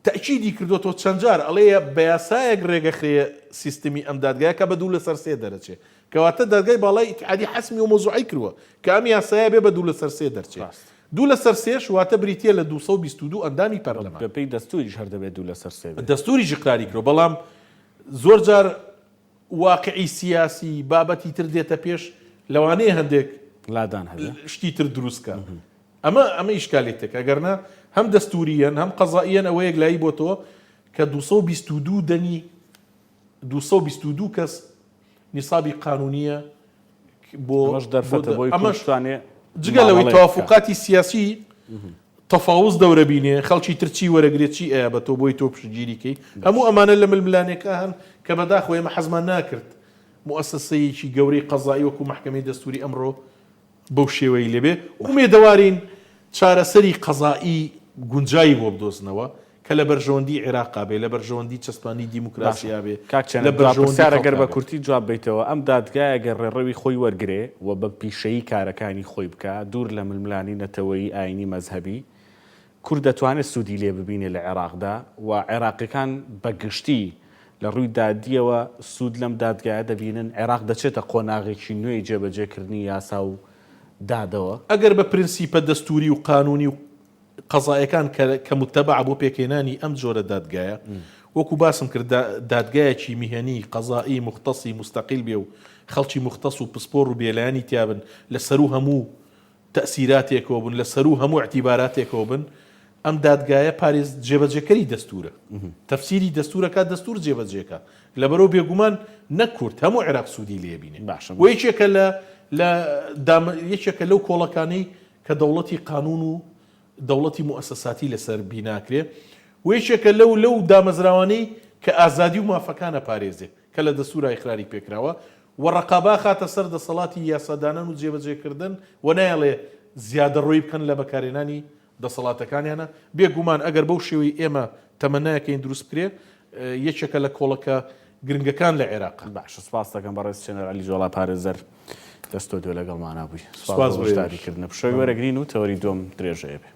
تەئکیدی کردۆتەوە چەند جار ئەڵێ بە یاسایەک رێگەخرێ سیستمی ئەم دادگایە کە بە دوو لەسەر سێ دەرەچێ. کەواتە دادگای باڵای ئیتیحادی حەسمی ئەو مەوزوعەی کردووە کە ئەم یاسایە بێ بە دوو لەسەر سێ دەرچێ. ڕاست. دوو لەسەر سێش واتە بریتییە لە 222 ئەندامی پەرلەمان. بەپێی دەستووریش هەر دەبێ دوو لەسەر سێ بێ. دەستووریش ئیقراری کردووە بەڵام زۆر جار واقعی سیاسی بابەتی تر دێتە پێش لەوانەیە هەندێک لادان هەبێ شتی تر دروست کە ئەمە ئەمە ئیشکالێتێک ئەگەرنا هەم دەستوریەن هەم قەزاییەن ئەوە یەکلایی بۆتەوە کە 222 دەنگی 222 کەس نیسابی قانونیە بۆ ئەمەش دەرفەتە بۆی ئەمەش کوردستانێ جگە لەوەی مامەڵەیەک بکات. تەوافوقاتی سیاسی تەفاوز دەورە بینێ خەڵکی تر چی وەرەگرێ چی ئەیا بە تۆ بۆی تۆ پشتگیری کەی هەموو ئەمانە لە ململانێکە هەن کە بەداخەوە ئێمە حەزمان ناکرد موئەسەسەیەکی گەورەی قەزایی وەکو مەحکەمەی دەستوری ئەمڕۆ بەو شێوەی لێبێ ئومێدەوارین چارەسەری قەزایی گونجاوی بۆ بدۆزنەوە کە لە بەرژەوەندی عێراقا بێ، لە بەرژەوەندی چەسپاندنی باشە دیموکراسیا بێ، کاک لە چێنەر دوا بەرژەوەندی پرسیار ئەگەر خەڵکا بە بێ. کورتی جواب بەیتەوە ئەم دادگایە گەر ڕێڕەوی خۆی وەرگرێ و بە پیشەیی کارەکانی خۆی بکا دوور لە ململانێی نەتەوەیی ئاینی مەزهەبی کورد دەتوانێ سوودی لێ ببینێ لە عێراقدا و عێراقیەکان بە گشتی لە ڕووی دادیەوە سوود لەم دادگایە دەبینن عێراق دەچێتە قۆناغێکی نوێی جێبەجێ کردنی یاسا و دادەوە؟ ئەگەر بە پرنسیپە دەستووری و قانوونی و قەزایەکان کە کە موتەبەعە بۆ پێکهێنانی ئەم جۆرە دادگایە وەکو باسم کرد دادگایەکی میهەنی قەزائی موختەسی موستەقیل بێ و خەڵکی موختەس و پسپۆڕ و بێلایەنی تیا بن لە سەروو هەموو تەئسیراتێکەوە بن لە سەروو هەموو ئیعتیباراتێکەوە بن ئەم دادگایە پارێز جێبەجێکەری دەستورە تەفسیری دەستورەکە دەستور جێبەجێکە لەبەرەوە بێگومان نەک کورد هەموو عێراق سوودی لێ بینێ باشە و یەکێکە لە لە یەکێکە لەو کۆڵەکانەی کە دەوڵەتی قانوون و دەوڵەتی موئەسەساتی لەسەر بیناکرێ و یەکێکە لەو لەو دامەزراوانەی کە ئازادی و مافەکان ئەپارێزێ کە لە دەستوورا ئیقراری پێکراوە و ڕەقابە ئەخاتە سەر دەسەڵاتی یاسادانان و جێبەجێکردن و نایەڵێ زیادەڕۆیی بکەن لە بەکارهێنانی دەسەڵاتەکانیانە. بێ گومان ئەگەر بەو شێوەی ئێمە تەمەنایەکەین دروست بکرێ یەکێکە لە کۆڵەکە گرنگەکان لە عێراق. باشە سوپاست دەکەم بەڕێز چێنەر عەلی جۆڵا پارێزەر لە ستۆدیۆ لەگەڵمانا بووی سوپاس سوپاس بۆ بۆ بەشداری ئێوەش. کردنە پشووی مەمنون. وەرەگرین و تەوەری دووەم درێژەیە بێ.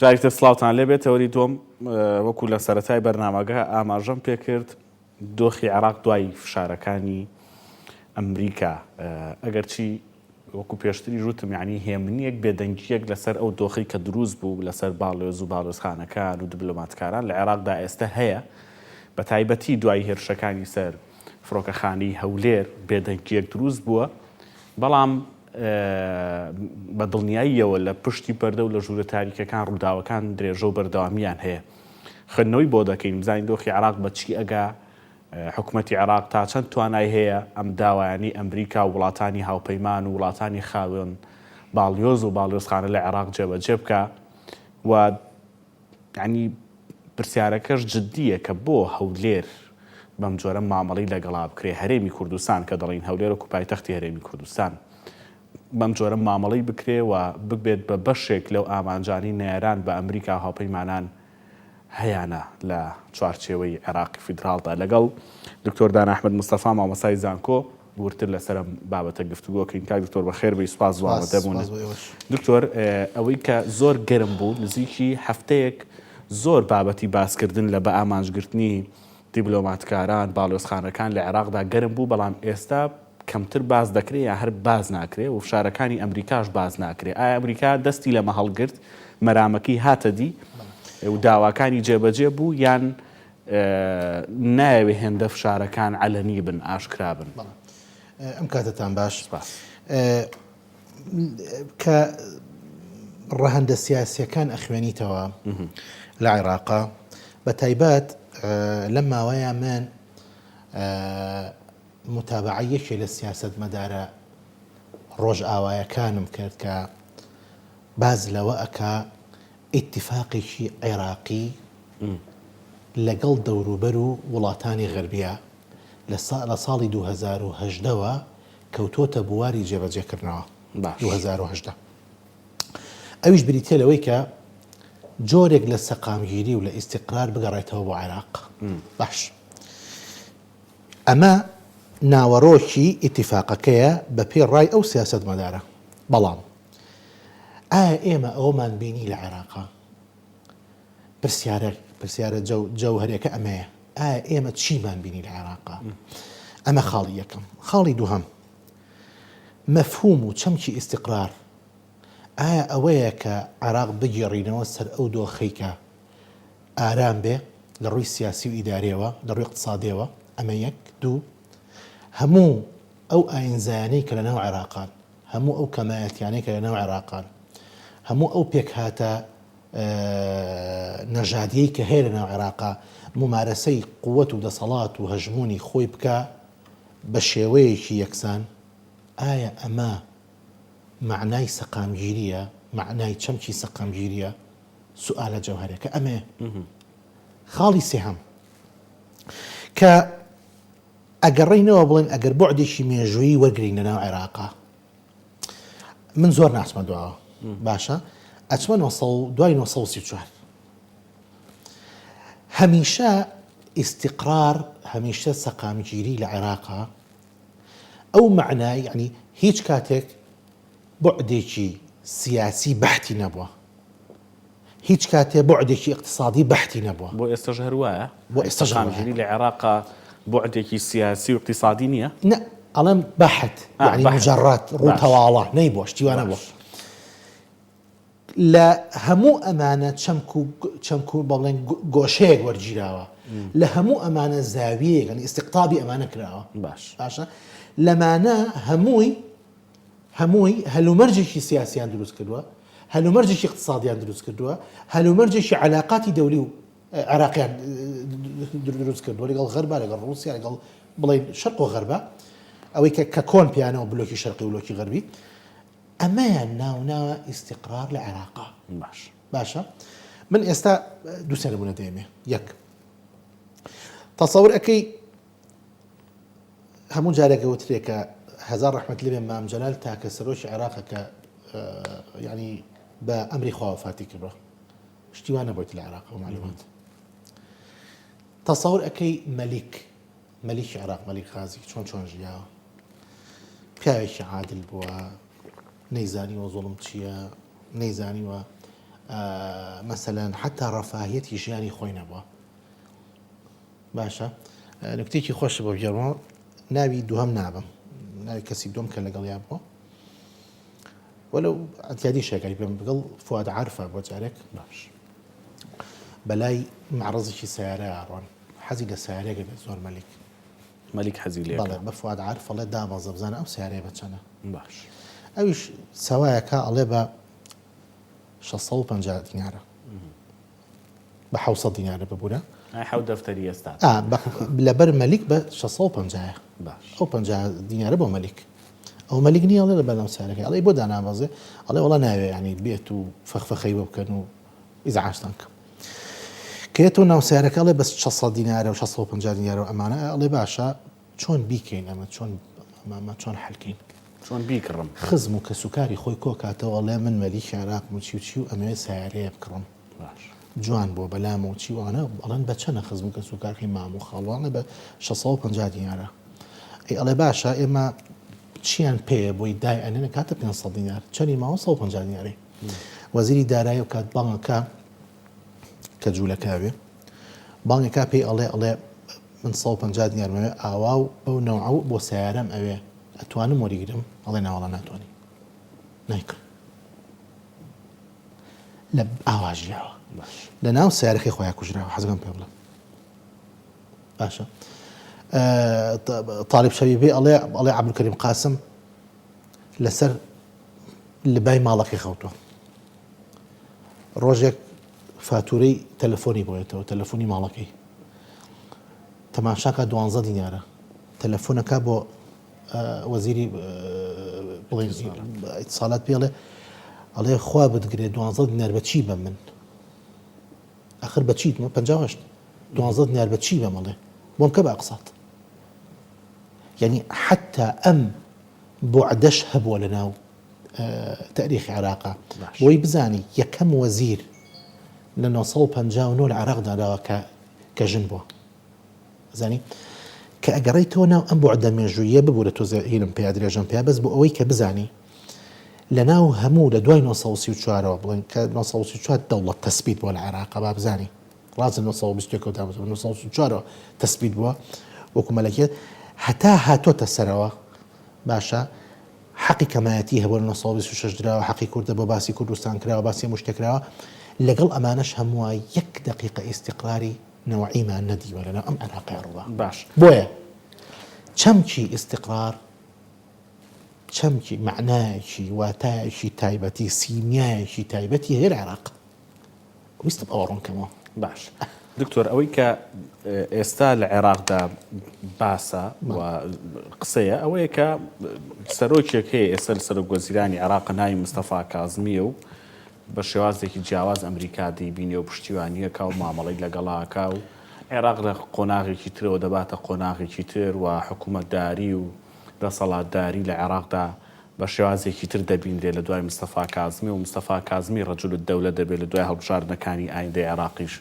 جارێکی تر سڵاوتان لێبێت تەوەری دووەم وەکو لە سەرەتای بەرنامەکە ئاماژەم پێکرد دۆخی عێراق دوای فشارەکانی ئەمریکا ئەگەرچی وەکو پێشتریش وتم یانی هێمنییەک بێدەنگییەک لەسەر ئەو دۆخەی کە دروست بوو لەسەر باڵێۆز و باڵێۆزخانەکان و دبلۆماتکاران لە عێراقدا ئێستە هەیە بە تایبەتی دوای هێرشەکانی سەر فڕۆکەخانەی هەولێر بێدەنگییەک دروست بووە. بەڵام بە دڵنیاییەوە لە پشتی پەردە و لە ژوورە تاریکەکان ڕووداوەکان درێژە و بەردەوامییان هەیە. خوێندنەوەی بۆ دەکەین بزانین دۆخی عێراق بە چی ئەگا، حکومەتی عێراق تا چەند توانای هەیە ئەم داوایانەی ئەمریکا و وڵاتانی هاوپەیمان و وڵاتانی خاوەن باڵیۆز و باڵیۆزخانە لە عێراق جێبەجێ بکا و یانی پرسیارەکەش جدییە کە بۆ هەولێر بەم جۆرە مامەڵەی لەگەڵا بکرێ، هەرێمی کوردستان کە دەڵێین هەولێر وەکو پایتەختی هەرێمی کوردستان بەم جۆرە مامەڵەی بکرێ و ببێت بە بەشێک لەو ئامانجانەی نەیاران بە ئەمریکا و هاوپەیمانان هەیانە لە چوارچێوەی عێراقی فیدراڵدا. لەگەڵ دکتۆر دانا ئەحمەد مستەفا مامۆستای زانکۆ وردتر لەسەر ئەم بابەتە گفتوگۆ کەین. کاک دکتۆر بەخێر بێی، سوپاس بۆ ئامادەبوونت. دکتۆر ئەوەی کە زۆر گەرم بوو نزیکی هەفتەیەک زۆر بابەتی باسکردن لە بەئامانجگرتنی دیبلۆماتکاران، باڵیۆزخانەکان لە عێراقدا گەرم بوو، بەڵام ئێستا کەمتر باس دەکرێ یا هەر باس ناکرێ و فشارەکانی ئەمریکاش باس ناکرێ. ئایا ئەمریکا دەستی لەمە هەڵگرت، مەرامەکەی هاتە دی و داواکانی جێبەجێ بوو یان نایەوێ هێندە فشارەکان عەلەنی بن، ئاشکرا بن؟ ئەم کاتەتان باش. سپاس. کە ڕەهەندە سیاسیەکان ئەخوێنیتەوە لە عێراقا بە تایبەت لەم ماوەیە من متابعە یەکێ لە سیاسەتمەدارە ڕۆژئاوایەکانم کرد کە باز لەوە ئەکا ئیتفاقێکی عێراقی لەگەڵ دەوروبەر و وڵاتانی غەربیا لە ساڵی 2010 وە کەوتۆتە بواری جێبەجێکردنەوە. 2018 ئەویش بریتیە لەوەی کە جۆرێک لە سەقامگیری و لە ئیستیقرار بگەڕێتەوە بۆ عێراق. باش ئەمە ناوەڕۆکی ئیتیفاقەکەیە بە پێی ڕای ئەو سیاسەتمەدارە. بەڵام ئایا ئێمە ئەوەمان بینی لە عێراقا؟ پرسیارە پرسیارە جەوهەرەکە ئەمەیە. ئایا ئێمە چیمان بینی لە عێراقا؟ ئەمە خاڵی یەکەم. خاڵی دووهەم، مەفهوم و چەمکی ئیستیقرار ئایا ئەوەیە کە عێراق بگێڕینەوە سەر ئەو دۆخەی کە ئارام بێ لە ڕووی سیاسی و ئیداریەوە، لە ڕووی ئیقتسادیەوە، ئەمە یەک. دوو، هەموو ئەو ئاینزایانەی کە لە ناو عێراقان، هەموو ئەو کەمایەتیانەی کە لە ناو عێراقان، هەموو ئەو پێکهاتە نەژادیەی کە هەیە لە ناو عێراقا، مومارەسەی قوت و دەسەڵات و هەژموونی خۆی بکا بە شێوەیەکی یەکسان، ئایا ئەمە مەعنای سەقامگیریە؟ مەعنای چەمکی سەقامگیریە؟ سوئالە جەوهەرەکە ئەمەیە. خاڵی سێهەم کە ئەگەڕێینەوە بڵێن ئەگەر بوعدێکی مێژوویی وەرگرین لەناو عێراقا من زۆر ناچمە دواوە باشە ئەچمە دوای 1934 هەمیشە ئیستیقرار هەمیشە سەقامگیری لە عێراقا ئەو مەعنای یعنی هیچ کاتێک بوعدێکی سیاسی بەحتی نەبووە هیچ کاتێ بوعدێکی ئیقتسادی بەحتی نەبووە. بۆ ئێستەش هەر وایە؟ بۆ ئێستەش هەر وایە. سەقامگیری لە عێراقا بوعدێکی سیاسی و ئیقتسادی نییە؟ نا، ئەڵێم بەحت، یەعنی موجەڕەد، ڕووتەواڵە، نەیبووە، شتی وا نەبووە. لە هەموو ئەمانە چەمک و چەمک و با بڵێین گۆشەیەک وەرگیراوە. لە هەموو ئەمانە زاویەیەک، یەعنی ئیستیقتابی ئەمانە کراوە. باش. باشە؟ لەمانە هەمووی هەمووی هەلومەرجێکی سیاسیان دروست کردووە، هەلومەرجێکی اقتصادیان دروست کردووە، هەلومەرجێکی عەلاقاتی دەولی و عێراقیان دروست کردووە لەگەڵ غەربا، لەگەڵ ڕووسیا، لەگەڵ بڵێین شەرق و غەربا، ئەوەی کە کە کۆن پیانەوە بلۆکی شەرقی و بلۆکی غەربی، ئەمەیان ناوناوە ئیستیقرار لە عێراقا. باش. باشە من ئێستا دوو سێ نمونە دێمێ. یەک تەسەور ئەکەی هەموو جارێک ئەوترێ کە هەزار ڕەحمەت لێبێ مام جەلال تاکە سەرۆکی عێراقە کە یعنی بە ئەمری خوا وەفاتی کردووە شتی وا نەبوویت لە عێراق ئەو معلومات تەسەور ئەکەی مەلیک مەلیکی عێراق مەلیک غازی چۆن چۆن ژیاوە پیاوێکی عادل بووە نەیزانیوە زوڵم چییە نەیزانیوە مەسەلەن حتا ڕەفاهیەتی ژیانی خۆی نەبووە باشە نوکتەیەکی خۆشت بۆ بگێڕمەوە ناوی دووهەم نابم ناوی کەسی دوم کە لەگەڵیان بووە وەلو ئەتیادی شێکاری پێم بگەڵ فواد عارفە بۆ جارێک باش بەلای معرەزێکی سیارە ڕۆن حەزی لە سیارێک بێت زۆر مەلیک. مەلیک حەزی لێ بەڵێ بە فواد عارف ئەڵێ دابەزە بزانە ئەو سەیارەیە بە چەنە. باش. ئەویش سەوایەکە ئەڵێ بە 650 دینارە. بە 700 دینارە ببورە. ئای حەوت دەفتەری ئێستا. ئا لەبەر مەلیک بە 650 یە. باش. ئەو 50 دینارە بۆ مەلیک. ئەو مەلیک نییە ئەڵێ لەبەر ناو سەیارەکەی ئەڵێ بۆ دانابەزێ ئەڵێ وەڵا ناوێ یانی بێت و فەخفەخەی بۆ بکەن و ئیزعاجتان کەم. کە یەتەوە ناو سەیارەکە ئەڵێ بەس 600 دینارە و 650 دینارە و ئەمانە ئەڵێ باشە چۆن بیکەین ئەمە چۆن ئەمە چۆن حەلکەین. چۆن بیکڕم. خزم و کەسوکاری خۆی کۆکاتەوە ئەڵێ من مەلیکی عێراقم و چی و چی و ئەمەوێ سەیارەیە بکڕم. باش. جوان بووە بەلامەوە و چی و ئەوانە ئەڵێن بە چەنە خزم و کەسوکارەکەی مام و خاڵ ئەڵێ بە 650 دینارە. ئەی ئەڵێ باشە ئێمە چیان پێیە بۆی دای ئەنێن ئەکاتە 500 دینار چەنی ماوە 150 دیناری. وەزیری دارایی ئەو کات بانگ ئەکا کە جوولەکە ئەبێ بانگ ئەکا پێی ئەڵێ ئەڵێ من 150 دینارم ئەوێ ئاوا و بەو نەوعە و بۆ سەیارەم ئەوێ ئەتوانم وەریگرم ئەڵێ ناوەڵا ناتوانی نایکڕم لە ئاوا ژیاوە لە ناو سیارەکەی خۆیان کوژراوە حەزەکەم پێ بڵێم باشە تاالب شەبیبی ئەڵێ ئەڵێ عەبدولکەریم قاسم لەسەر لەبای ماڵەکەی خەوتووە. ڕۆژێک فاتورەی تەلەفۆنی بۆ یەتەوە، تەلەفۆنی ماڵەکەی. تەماشاکە دوانزە دینارە. تەلەفۆنەکە بۆ وەزیری بڵێن ئیتسالات پێڵێ ئەڵێ خوا بتگرێ دوانزە دینار بە چی بە من؟ ئەخر بە چیت؟ 58 دوانزە دینار بە چی بەم ئەڵێ بۆم کە بە ئەقسات. یعنی حتا ئەم بوعدەش هەبووە لە ناو تاریخی عێراقا بۆی بزانی یەکەم وەزیر لە 959 لە عێراق دانراوە کە کە ژن بووە زانی کە ئەگەڕێیتەوە ناو ئەم بوعدە مێژوویە ببوورە تۆزێ هینم پیا درێژەم پیا بەس بۆ ئەوەی کە بزانی لە ناو هەموو لە دوای 934ەوە بڵێن کە 934 دەوڵەت تەسبیت بووە لە عێراقا با بزانی ڕاستە 921 ەوە دامەزراوە 934ەوە تەسبیت بووە وەکو مەلەکیەت هەتا هاتۆتە سەرەوە باشە حەقی کەمایەتی هەبووە لە 926 دراوە حەقی کوردە بۆ باسی کوردستان کراوە باسی هەموو شتێک کراوە لەگەڵ ئەمانەش هەمووە یەک دەقیقە ئیستیقراری نەوعیمان نەدیوە لەناو ئەم عێراقەیا ڕوودا باش بۆیە چەمکی ئیستیقرار چەمکی مەعنایەکی واتایەکی تایبەتی سیمیایەکی تایبەتی هەیە لە عێراق ویستم ئەوە ڕوون کەمەوە. باش دکتۆر ئەوەی کە ئێستا لە عێراقدا باسە و قسەیە ئەوەیە کە سەرۆکێک هەیە ئێستا لە سەرۆک وەزیرانی عێراق ناوی مستەفا کازمیە و بە شێوازێکی جیاواز ئەمریکا دەیبینێ و پشتیوانیەکە و مامەڵەی لەگەڵاکە و عێراق لە قۆناغێکی ترەوە دەباتە قۆناغێکی تر و حکوومەتداری و دەسەڵاتداری لە عێراقدا بە شێوازێکی تر دەبینرێ لە دوای مستەفا کازمی و مستەفا کازمی رجل الدولە دەبێ لە دوای هەڵبژاردنەکانی ئایندەی عێراقیش.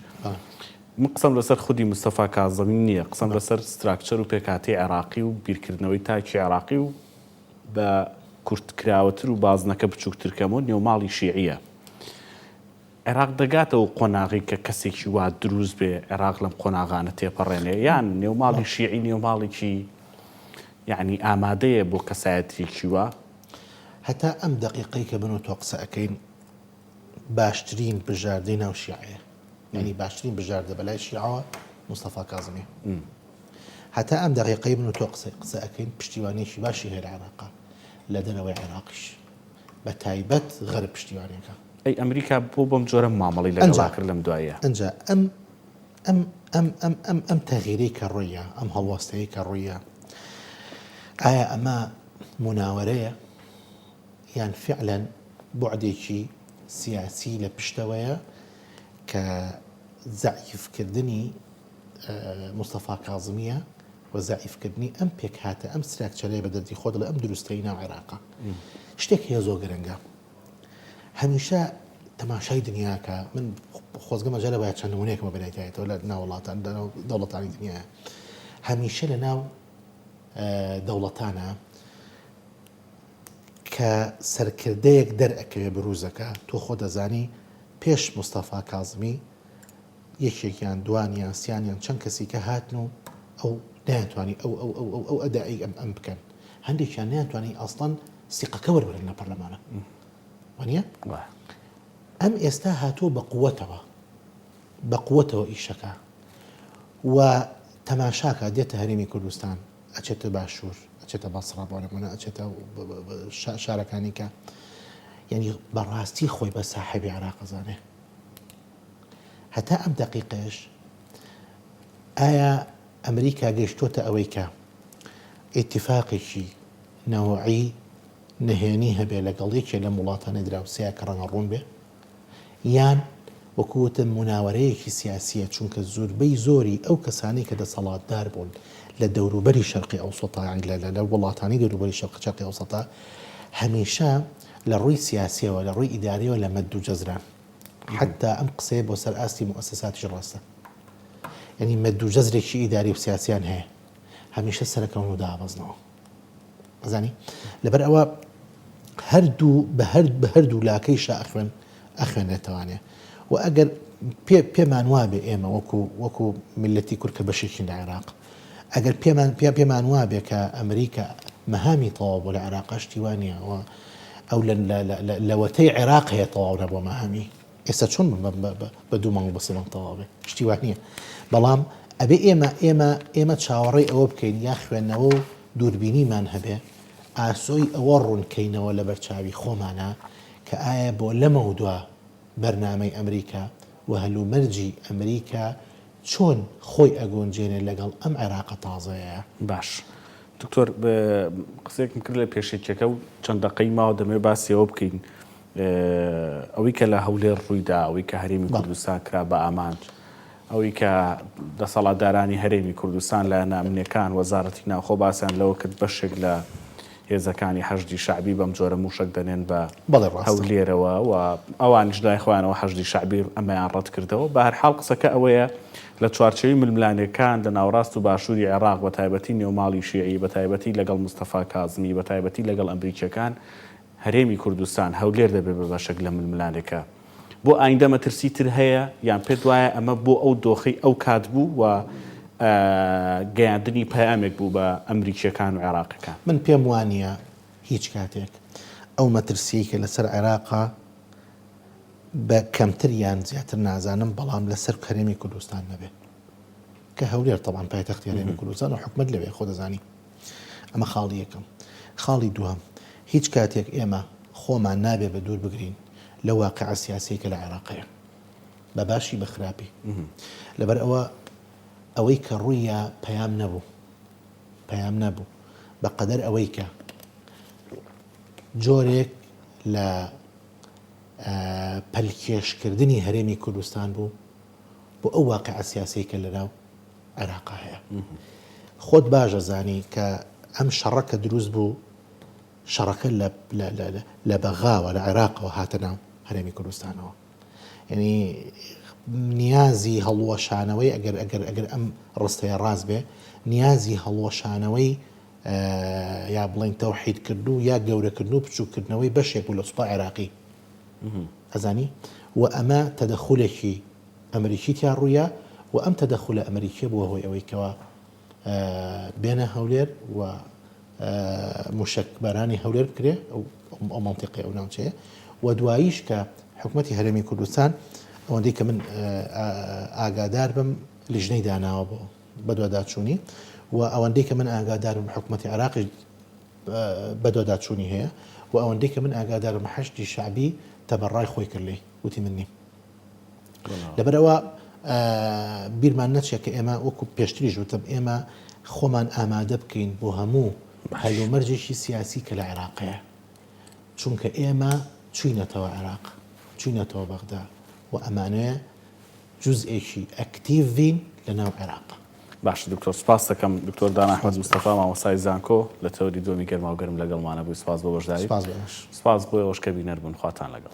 من قسەم لەسەر خودی مستەفا کازمی نییە، قسەم لەسەر structure و پێکهاتەی عێراقی و بیرکردنەوەی تاکی عێراقی و بە کورتکراوەتر و بازنەکە بچووکتر کەمەوە نێوماڵی شیعییە. عێراق دەگاتە ئەو قۆناغەی کە کەسێکی وا دروست بێ عێراق لەم قۆناغانە تێپەڕێنێ یان نێوماڵی شیعی نێوماڵێکی یعنی ئامادەیە بۆ کەسایەتیەکی وا؟ هەتا ئەم دەقیقەی کە من و تۆ قسە ئەکەین باشترین بژاردەی ناو شیعەیە یعنی باشترین بژاردە بەلای شیعەوە مستەفا کازمیە هەتا ئەم دەقیقەی من و تۆ قسە قسە ئەکەین پشتیوانیەکی باشی هەیە لە عێراقا لە دەرەوەی عێراقیش بە تایبەت غەرب پشتیوانیەکە. ئەی ئەمریکا بۆ بەم جۆرە مامەڵەی لەگەڵا کرد لەم دواییە؟ ئەنجا ئەم ئەم ئەم ئەم ئەم ئەم تەغیرەی کە ڕوویە، ئەم هەڵوەستەی کە ڕوویە، ئایا ئەمە موناوەرەیە یان فعلەن بوعدێکی سیاسی لە پشتەوەیە کە زەعیفکردنی مستەفا کازمییە و زەعیفکردنی ئەم پێکهاتە ئەم structure ەیە بە دەردی خۆ دەڵێ ئەم دروستەی ناو عێراقە. شتێک هەیە زۆر گرنگە هەمیشە تەماشای دنیاکە من خۆزگە مەجالە باە چەند نمونەیەکمە بەلایتایەتەوە لە ناو وڵاتان دەوڵەتانی دنیا هەمیشە لە ناو دەوڵەتانە کە سەرکردەیەک دەرئەکەوێ بروزەکە تۆ خۆ دەزانی پێش مستەفا کازمی یەکێک یان دوان یان سیان یان چەند کەسی کە هاتن و ئەو نەیانتوانی ئەو ئەو ئەو ئەو ئەو ئەدائی ئەم ئەم بکەن هەندێکیان نەیانتوانی ئەسڵەن سیقەکە وەربگرن لە پەرلەمانە وانە ئەم ئێستا هاتووە بە قووەتەوە بە قووەتەوە ئیشەکە و تەماشاکە دێتە هەرێمی کوردستان. ئەچێتە باشوور، ئەچێتە بەسڕە بۆ نمونە ئەچێتە شارەکانی کە یعنی بەڕاستی خۆی بە ساحێبی عێراق ئەزانێ. هەتا ئەم دەقیقەیەش ئایا ئەمریکا گەیشتۆتە ئەوەی کە ئیتیفاقێکی نەوعی نهێنی هەبێ لەگەڵ یەکێ لەم وڵاتانەی دراوسێیا کە ڕەنگە ڕوون بێ یان وەکو وتم موناوەرەیەکی سیاسیە چونکە زوربەی زۆری ئەو کەسانەی کە دەسەڵاتدار بوون لە دەوروبەری شەرقی ئەوسەتا یانی لە لە وڵاتانی دەوروبەری شەرق شەرقی ئەوسەتا هەمیشە لە ڕووی سیاسیەوە لە ڕووی ئیداریەوە لە مەد و جەزران حەتا ئەم قسەیە بۆ سەر ئاستی موئەسەساتیش ڕاستە یانی مەد و جەزرێکی ئیداری و سیاسیان هەیە هەمیشە سەرەکەون و دابەزنەوە. ئەزانی لەبەر ئەوە هەردوو بە هەر بە هەردوو لاکەیشا ئەخوێن ئەخوێنرێتەوانێ و ئەگەر پێ پێمان وابێ ئێمە وەکو وەکو میللەتی کورد کە بەشێکین لە عێراق ئەگەر پێمان پێ پێمان وابێ کە ئەمریکا مەهامی تەواو بوو لە عێراق شتی وا نییە و ئەو لە لەوەتەی عێراق هەیە تەواو نەبووە مەهامی ئێستا چۆن بە دوو مانگ بە سێ مانگ تەواو بێ شتی وا نییە بەڵام ئەبێ ئێمە ئێمە ئێمە چاوەڕێی ئەوە بکەین یا خوێندنەوە و دووربینیمان هەبێ ئاسۆی ئەوە ڕوونکەینەوە لەبەر چاوی خۆمانا کە ئایا بۆ لەمەودوا بەرنامەی ئەمریکا و هەلومەرجی ئەمریکا چۆن خۆی ئەگونجێنێ لەگەڵ ئەم عێراقە تازەیەیا. باش دکتۆر قسەیەکم کرد لە پێشەکیەکە و چەند دەقەی ماوە دەمەوێت باسی ئەوە بکەین ئەوەی کە لە هەولێر ڕوویدا، ئەوەی کە هەرێمی کوردستان کرا بە ئامانج، ئەوەی کە دەسەڵاتدارانی هەرێمی کوردستان، لایەنە ئەمنییەکان، وەزارەتی ناوخۆ باسیان لەوە کرد بەشێک لە هێزەکانی حەشدی شەعبی بەم جۆرە مووشەک دەنێن بە هەولێرەوە و ئەوانیش لای خۆیانەوە حەشدی شەعبی ئەمەیان ڕەتکردەوە. بەهەرحاڵ قسەکە ئەوەیە لە چوارچێوەی ململانێکان لە ناوەڕاست و باشووری عێراق بەتایبەتی نێوماڵی شیعی، بەتایبەتی لەگەڵ مستەفا کازمی، بەتایبەتی لەگەڵ ئەمریکییەکان، هەرێمی کوردستان، هەولێر دەبێت بە بەشێک لە ململانێکە. بۆ ئایندە مەترسی تر هەیە یان پێت وایە ئەمە بۆ ئەو دۆخەی ئەو کات بوو و گەیاندنی پەیامێک بوو بە ئەمریکییەکان و عێراقیەکان؟ من پێم وانییە هیچ کاتێک ئەو مەترسیەی کە لەسەر عێراقە بە کەمتر یان زیاتر نازانم بەڵام لەسەر هەرێمی کوردستان نەبێ کە هەولێر تەبعەن پایتەختی هەرێمی کوردستان و حکومەت لەوێ خۆ دەزانی. ئەمە خاڵی یەکەم. خاڵی دووهەم، هیچ کاتێک ئێمە خۆمان نابێ بە دوور بگرین لەو واقیعە سیاسیەی کە لە عێراق هەیە. بە باشی بە خراپی. لەبەر ئەوە ئەوەی کە ڕووییا پەیام نەبوو. پەیام نەبوو. بە قەدەر ئەوەی کە جۆرێک لە پەلکێشکردنی هەرێمی کوردستان بوو بۆ ئەو واقیعە سیاسیەی کە لەناو عێراقا هەیە. خۆت باش ئەزانی کە ئەم شەڕە کە دروست بوو شەڕەکە لە بەغاوە لە عێراقەوە هاتە ناو هەرێمی کوردستانەوە. یعنی نیازی هەڵوەشانەوەی ئەگەر ئەگەر ئەگەر ئەم ڕستەیە ڕاست بێ نیازی هەڵوەشانەوەی یا بڵین تەوحیدکردن و یا گەورەکردن و بچووکردنەوەی بەشێک بوو لە سوپا عێراقی ئەزانی و ئەمە تەدەخولێکی ئەمریکی تیا ڕوویا و ئەم تەدەخولە ئەمریکیە بووە هۆی ئەوەی کەوا بێنە هەولێر و موشەک بارانی هەولێر بکرێ ئەو مەنتیقەی ئەو ناوچەیە و دواییش کە حکومەتی هەرێمی کوردستان ئەوەندەی کە من ئاگادار بم لیژنەی داناوە بۆ بەدواداچوونی و ئەوەندەی کە من ئاگادار بم حکومەتی عێراقیش بەدواداچوونی هەیە و ئەوەندەی کە من ئاگادار بم حەشدی شەعبی تەبەڕای خۆی کرد لێی وتی من نیم. لەبەرئەوە بیرمان نەچێت کە ئێمە وەکو پێشتریش وتم ئێمە خۆمان ئامادە بکەین بۆ هەموو هەلومەرجێکی سیاسی کە لە عێراق هەیە چونکە ئێمە چوینەتەوە عێراق چوینەتەوە بەغدا و ئەمانەیە جزئێکی ئەکتیڤ بین لە ناو عێراق. باشە دکتۆر سپاس دەکەم دکتۆر دانا ئەحمەد مستەفا مامۆستای زانکۆ لە تەوەری دووەمی گەرماوگەرم لەگەڵمانە بووی سپاس بۆ بەشداریت سپاس بۆ ئێوەش. سپاس بۆ ئێوەش کە بینەر بوون خواتان لەگەڵ.